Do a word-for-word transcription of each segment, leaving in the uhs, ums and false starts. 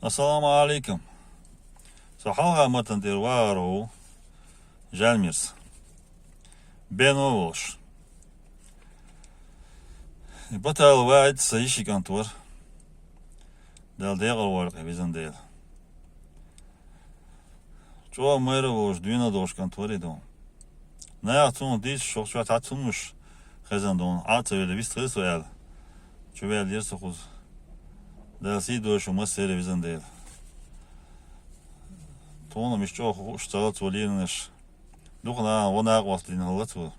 Ассаламу алейкум. Со хьалха мартан тӀера вагӀар ву Жальмирс. Бено волуш. И Баталов ВахӀид сан йишин кӀант вара. Дала декъал войла кхин, везан Дела. ЧӀогӀа майра волуш, дуьйна долуш кӀант вара и дуьйна. Наха цунах дийцича, хӀокху чохь цхьа цхьа хӀуманаш хезна дуьйна, Ӏа ца велла вистхилира со аьлла. Чу ваьллера со кхуза. Дала сий дойла шун массеран, везан Дела. Тхуна-м иштта чӀогӀа хууш ца хилла цо лелийнарш. Дукха нахана гӀо-накъост дина хилла цо.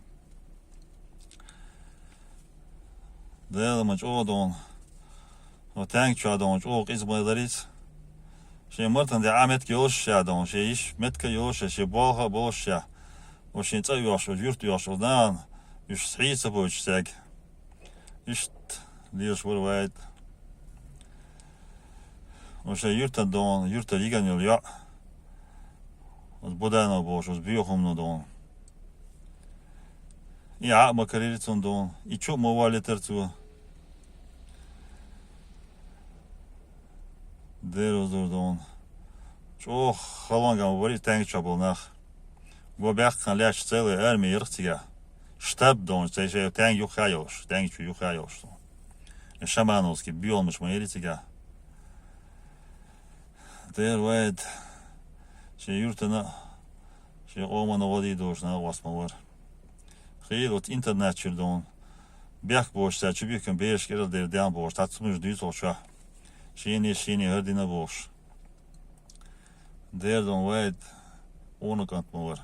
Дала ма чӀогӀа дуьйна. Хьо таьнга чохь дуьйна чӀогӀа къиза ма дарий цо. Шен мартан тӀехь Ӏа меттиг йолуш а дуьйна, шен йиша меттиг а йолуш а, шен болх а болуш а. Оцу шен цӀа а йохьуш, оцу юрта а йохьуш, оцу нахана уьш схьа а ца бойъуш цаьрга. Иштта лелаш вара ВахӀид. Оцу шен юьртан дуьйна, юьртара йигана йолу йоӀ. Оцу Буданов бохуш, оцу боьха хӀумано дуьйна. И Ӏа а ма карийра цунна дуьйна, и чу а ма валийтара цо. Дера везар дуьйна. ЧӀогӀа халонга ма бара и таьнга чохь болу нах. Го баьккхина лаьтташ цӀе а лой, арми яра-кх цигахь. Штаб дуьйна, цхьа шайн таьнга юххе а йолуш, таьнга чу юххе а йолуш дуьйна. И Шамановский боьлханаш ма яра-кх цигахь. Дера ВахӀид, шен юьртана а, шен къомана а гӀо дийр долуш накъост ма вара. Хийла оцу интернат чуьра дуьйна. Бехк боцуш цара чу бихкина бераш кӀиралла дер ден бохуш, цхьа цхьа хӀуманаш дуьйцу хӀокху чохь. Шена, шена хӀара дина бохуш. Дера дуьйна ВахӀид къонах кӀант ма вара.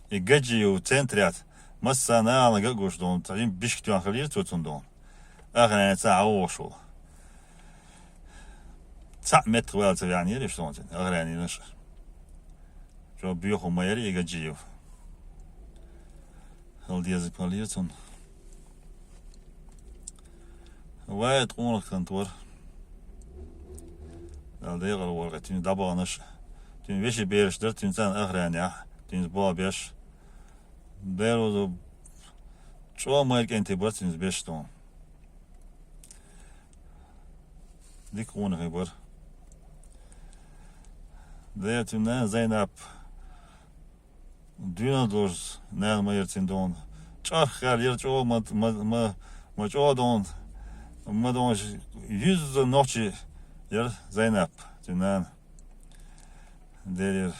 И Гаджиев центрехь массарна а гуш дуьйна, цхьа жима бишка тоьхна хилира цо цунна дуьйна. Охранница Ӏа вогӀуш волу. Цхьаъ меттах ваьлла ца веанера иштта дуьйна цуьнан охраннинаш. Чо боьха хӀума ма яра и Гаджиев. ХӀара деза ма хилира цунна. ВахӀид къонах кӀант вара. Дала декъал войла кхин, цуьнан дӀабаханарш. Цуьнан вешин бераш дара цуьнан цӀарна охранехь, цуьнца болх беш. Дера везар, чӀогӀа майра кӀентий бара цуьнца беш дуьйна. Дика къонахий бара. Дера цуьнан нана Зайнап. Дуьйна долуш нана ма яра цуьнан дуьйна. ЧӀарх хаьлла яра чӀогӀа ма, ма, ма, ма чӀогӀа дуьйна. Ма дуьйна, юьззина нохчи яра Зайнап, цуьнан нана. Дера яра.